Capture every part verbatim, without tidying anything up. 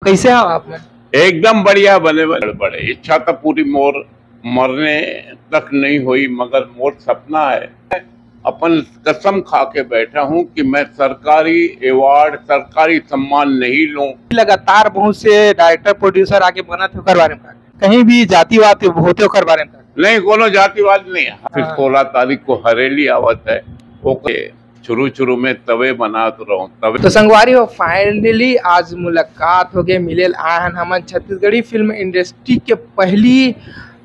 कैसे हो आप मन? एकदम बढ़िया बने बड़े। इच्छा तो पूरी मोर मरने तक नहीं हुई, मगर मोर सपना है, अपन कसम खा के बैठा हूँ कि मैं सरकारी अवार्ड, सरकारी सम्मान नहीं लूँ। लगातार बहुत से डायरेक्टर प्रोड्यूसर आगे बनत हे, ओकर बारे में का? कहीं भी जातिवाद होते, ओकर बारे में का? नहीं, कोनो जातिवाद नहीं है। फिर हाँ। सोलह तारीख को हरेली आवत है, ओके, शुरू शुरू में तवे बनात रहूं, तवे। तो संगवारी हो, फाइनली आज मुलाकात हो गए, मिले आए हन हमन छत्तीसगढ़ी फिल्म इंडस्ट्री के पहली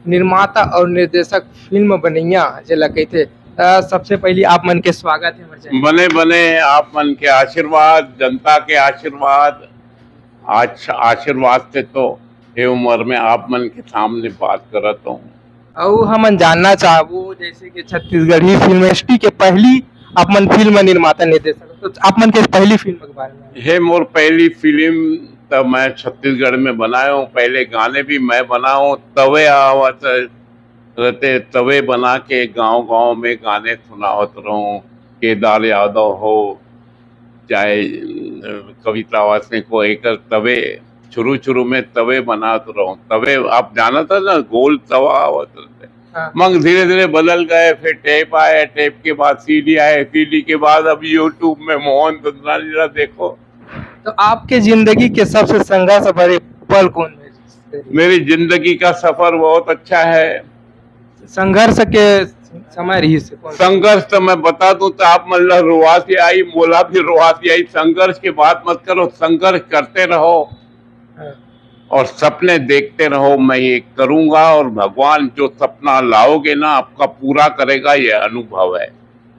निर्माता और निर्देशक, फिल्म बनैया जेला कहते। त सबसे पहली आप मन के स्वागत है हमर चैनल। बने बने आप मन के आशीर्वाद, जनता के आशीर्वाद, आज आशीर्वाद से तो ये उम्र में आप मन के सामने बात करत हूँ। अउ हमन जानना चाहबो, जैसे कि छत्तीसगढ़ी फिल्म इंडस्ट्री के पहली आप मन फिल्म निर्माता निर्देशक, तो आप मन के पहली फिल्म के बारे में। हे मोर पहली फिल्म, तब मैं छत्तीसगढ़ में बनाया हूँ। पहले गाने भी मैं बनाऊँ, तवे आवत रहते, तवे बना के गांव गांव में गाने सुनावत रहूँ। केदार यादव हो, चाहे अ, कविता वासनिक हो, एकर तवे, शुरू शुरू में तवे बनात रहूँ। तवे आप जानत है ना, गोल तवा आवत रहते। हाँ। मग धीरे धीरे बदल गए, फिर टेप आए, टेप के बाद सीडी आए, सीडी के बाद अब यूट्यूब में मोहन चंद्रानी ला देखो। तो आपके जिंदगी के सबसे संघर्ष भरे पल कौन है? मेरी जिंदगी का सफर बहुत अच्छा है। संघर्ष के समय रही से कौन? संघर्ष तो मैं बता दूं तो आप मन ला रोवासी आई, मोला भी रोवासी आई। संघर्ष की बात मत करो, संघर्ष करते रहो हाँ। और सपने देखते रहो। मैं ये करूंगा और भगवान जो सपना लाओगे ना, आपका पूरा करेगा, ये अनुभव है।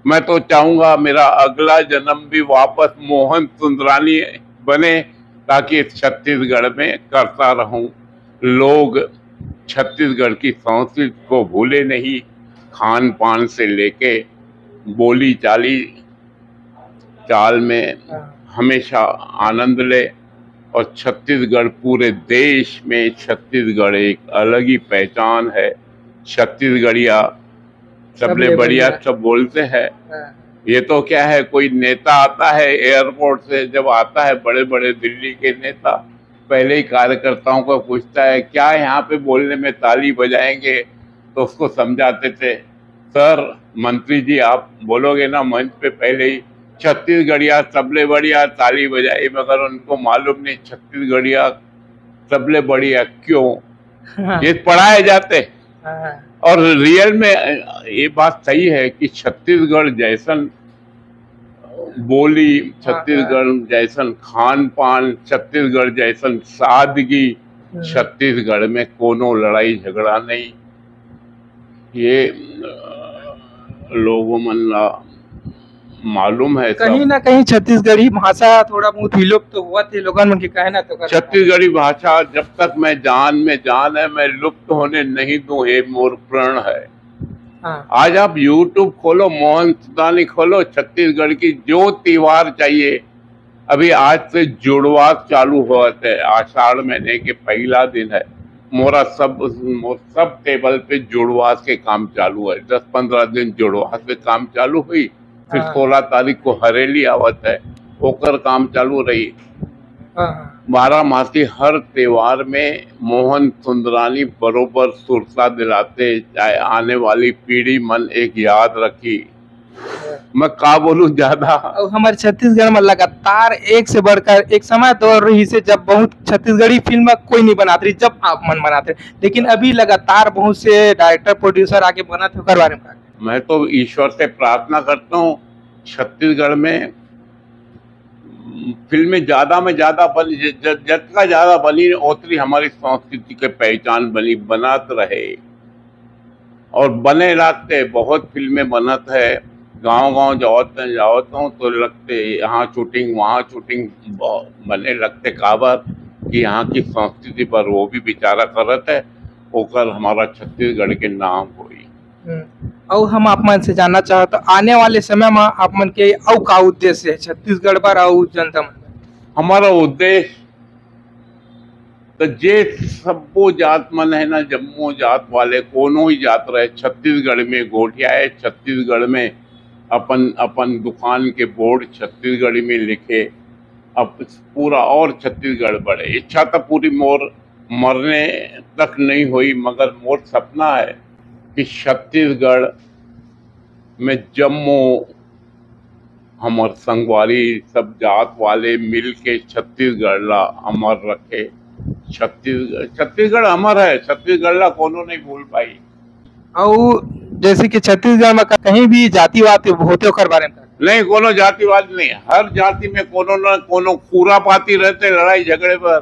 मैं तो चाहूंगा मेरा अगला जन्म भी वापस मोहन सुंदरानी बने, ताकि इस छत्तीसगढ़ में करता रहूं। लोग छत्तीसगढ़ की संस्कृति को भूले नहीं, खान पान से लेके बोली चाली, चाल में हाँ। हमेशा आनंद ले। और छत्तीसगढ़, पूरे देश में छत्तीसगढ़ एक अलग ही पहचान है। छत्तीसगढ़िया सबले सबले बढ़िया, बढ़िया। सब बोलते हैं। हाँ। ये तो क्या है, कोई नेता आता है एयरपोर्ट से, जब आता है बड़े बड़े दिल्ली के नेता, पहले ही कार्यकर्ताओं को पूछता है, क्या यहाँ पे बोलने में ताली बजाएंगे? तो उसको समझाते थे, सर, मंत्री जी, आप बोलोगे ना मंच पे, पहले ही छत्तीसगढ़िया सबले बढ़िया ताली बजाई, मगर उनको मालूम नहीं छत्तीसगढ़िया सबले बढ़िया क्यों, हाँ। ये पढ़ाए जाते। हाँ। और रियल में ये बात सही है कि छत्तीसगढ़ जैसन बोली, छत्तीसगढ़ जैसन खान पान, छत्तीसगढ़ जैसन सादगी, हम्म। छत्तीसगढ़ में कोनो लड़ाई झगड़ा नहीं। ये अ, लोगों मन ला मालूम है सब। कहीं ना कहीं छत्तीसगढ़ी भाषा थोड़ा बहुत विलुप्त तो हुआ थे, लोगन मन के कहना तो कर। छत्तीसगढ़ी भाषा जब तक मैं जान में जान है, मैं लुप्त होने नहीं दूं, ये मोर प्रण है। हाँ। आज आप यूट्यूब खोलो, मोहन सुंदरानी खोलो, छत्तीसगढ़ की जो त्योहार चाहिए, अभी आज से जुड़वास चालू होत है, आषाढ़ महीने के पहला दिन है। मोरा सब, मोर सब टेबल पे जुड़वास के काम चालू है, दस पंद्रह दिन जुड़वास के काम चालू हुई, फिर हाँ। सोलह तारीख को हरेली आवत है, ओकर काम चालू रही। हाँ, हाँ। बारह मासी हर त्योहार में मोहन सुंदरानी बरोबर सुरता दिलाते, चाहे आने वाली पीढ़ी मन एक याद रखी। मैं का बोलूं ज्यादा। और हमारे छत्तीसगढ़ में लगातार एक से बढ़कर एक समय दौर रही से, जब बहुत छत्तीसगढ़ी फिल्म कोई नहीं बनाते रही, जब आप मन बनाते रहे, लेकिन अभी लगातार बहुत से डायरेक्टर प्रोड्यूसर आगे बनत हे, ओकर बारे में का? मैं तो ईश्वर से प्रार्थना करता हूँ, छत्तीसगढ़ में फिल्में ज्यादा में ज्यादा बनी, ज-, ज-, जतका ज्यादा बनी, ओतरी हमारी संस्कृति के पहचान बनी, बनत रहे। और बने लगते, बहुत फिल्में बनत है, गांव गांव जावत जावत हूँ तो लगते, यहाँ शूटिंग, वहाँ शूटिंग, ब-, बने लगते, काबर कि यहाँ की संस्कृति पर वो भी विचारा करत है, ओकर हमारा छत्तीसगढ़ के नाम होई। हम्म। और हम आप मन से जानना चाहत, आने वाले समय में आप मन के अउ का उद्देश्य है छत्तीसगढ़ पर और जनता मन पर? हमारा उद्देश्य तो जे सब्बो जात मन है ना, जम्मो जात वाले, कोनो ही जात रहे, छत्तीसगढ़ में गोठियाए, छत्तीसगढ़ में अपन, अपन दुकान के बोर्ड छत्तीसगढ़ी में लिखे, अब पूरा और छत्तीसगढ़ बढ़े। इच्छा तो पूरी मोर मरने तक नहीं हुई, मगर मोर सपना है कि छत्तीसगढ़ में जम्मो हमर संगवारी सब जात वाले मिल के छत्तीसगढ़ ला अमर रखे। छत्तीसगढ़, छत्तीसगढ़ अमर है, छत्तीसगढ़ ला कोनो नहीं भूल पाई। अउ जैसे कि छत्तीसगढ़ में कहीं भी जातिवाद होते, ओकर बारे में का? नहीं, कोनो जातिवाद नहीं। हर जाति में कोनो न कोनो खुरापाती रहते, लड़ाई झगड़े पर।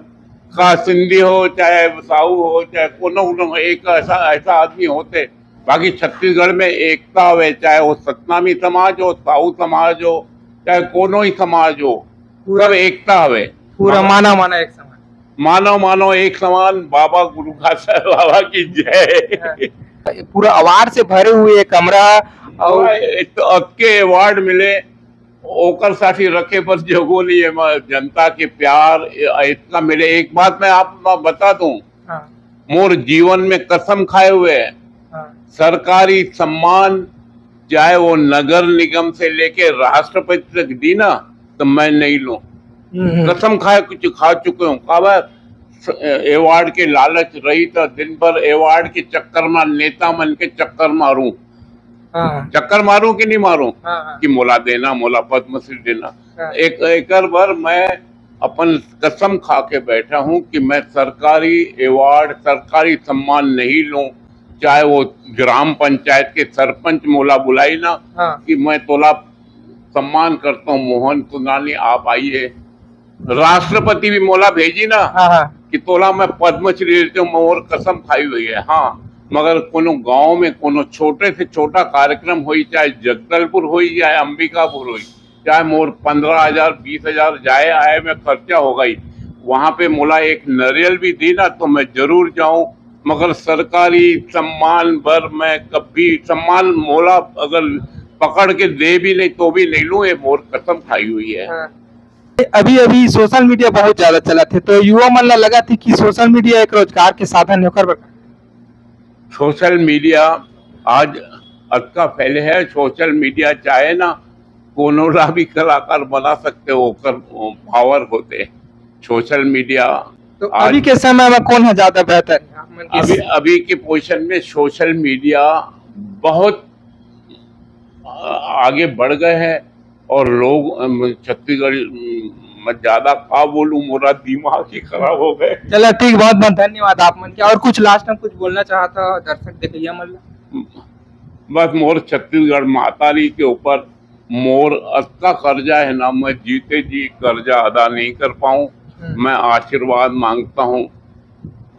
का सिंधी हो, चाहे साहू हो, चाहे कोनो, कोनो एक ऐसा, ऐसा आदमी होते। बाकी छत्तीसगढ़ में एकता हवे, चाहे वो सतनामी समाज हो, साहू समाज हो, चाहे कोनो ही समाज हो, सब एकता हवे। पूरा हाँ। मानव मानव एक समान। मानव मानव एक समान, बाबा गुरु खालसा बाबा की जय। पूरा अवार्ड से भरे हुए ये कमरा। और और एक तो अतके अवार्ड मिले, ओकर साथी रखे पर जगह नहीं है। मैं जनता के प्यार इतना मिले। एक बात मैं आप बता दूं, हाँ, मोर जीवन में कसम खाए हुए है, हाँ, सरकारी सम्मान, चाहे वो नगर निगम से लेके राष्ट्रपति तक दी ना, तो मैं नहीं लूं। हम्म, हम्म। कसम खाए कुछ खा चुके हूँ। काबर अवार्ड के लालच रही तो दिन भर अवार्ड के चक्कर में, नेता मन के चक्कर मारूं। हाँ, हाँ, चक्कर मारूं कि नहीं मारूं हाँ, हाँ, कि मोला देना, मोला पद्मश्री देना। हाँ। एक एकर बर मैं अपन कसम खा के बैठा हूं कि मैं सरकारी अवार्ड, सरकारी सम्मान नहीं लूं। चाहे वो ग्राम पंचायत के सरपंच मोला बुलाई ना हाँ, कि मैं तोला सम्मान करता हूं, मोहन सुनानी आप आइए। राष्ट्रपति भी मोला भेजी ना हाँ, हाँ, कि तोला मैं पद्मश्री देते हूँ, मोर कसम खाई हुई है। हाँ, मगर कोनो गांव में कोनो छोटे से छोटा कार्यक्रम होई, चाहे जगदलपुर होई, चाहे अंबिकापुर होई, चाहे मोर पंद्रह हजार, बीस हजार जाए आए में खर्चा हो गई, वहां पे मोला एक नरियल भी दी ना तो मैं जरूर जाऊं। मगर सरकारी सम्मान बर मैं कभी सम्मान मोला अगर पकड़ के दे भी नहीं तो भी नहीं लूं, ये मोर कसम खाई हुई है। हाँ। अभी अभी सोशल मीडिया बहुत ज्यादा चलत हे, तो युवा मन ला लगत हे कि सोशल मीडिया एक रोजगार के साधन हे, ओकर बर का? सोशल मीडिया आज अतका फैले है, सोशल मीडिया चाहे ना कोनो ला भी कलाकार बना सकते हो, ओकर पावर होते। सोशल मीडिया तो आज अभी के समय में कौन है ज्यादा बेहतर है आप मन के? अभी अभी के पोजीशन में सोशल मीडिया बहुत आ, आगे बढ़ गए हैं और लोग अम, छत्तीसगढ़ अम, मैं ज्यादा का बोलूं, मोरा दिमाग ही खराब हो गए। चला ठीक, बहुत बहुत धन्यवाद आप मन के। और कुछ लास्ट में कुछ बोलना चाहता दर्शक देखैया मन ला? बस मोर छत्तीसगढ़ मातारी के ऊपर मोर अतका कर्जा है ना, मैं जीते जी कर्जा अदा नहीं कर पाऊं। हम्म। मैं आशीर्वाद मांगता हूं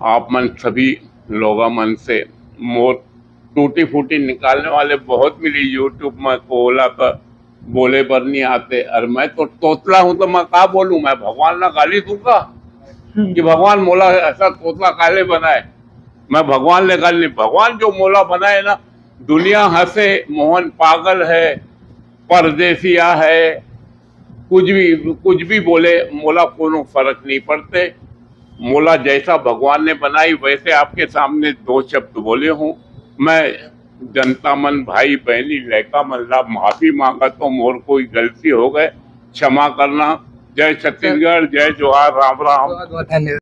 आप मन सभी लोगा मन से। मोर टूटी फूटी निकालने वाले बहुत मिली YouTube में, कोला पर बोले बर नहीं आते। और मैं तो तोतला हूं तो मैं का बोलूं, मैं भगवान ना गाली दूंगा कि भगवान मोला ऐसा तोतला काले बनाए। मैं भगवान ले गाली नहीं, भगवान जो मोला बनाए ना, दुनिया हंसे, मोहन पागल है, परदेसिया है, कुछ भी कुछ भी बोले, मोला कोनो फर्क नहीं पड़ते। मोला जैसा भगवान ने बनाई वैसे आपके सामने दो शब्द बोले हूँ। मैं जनता मन, भाई बहनी, लड़का मन ला माफी मांगत हूँ, मोर कोई गलती हो गए, क्षमा करना। जय छत्तीसगढ़, जय जोहार, राम राम। बहुत बहुत धन्यवाद।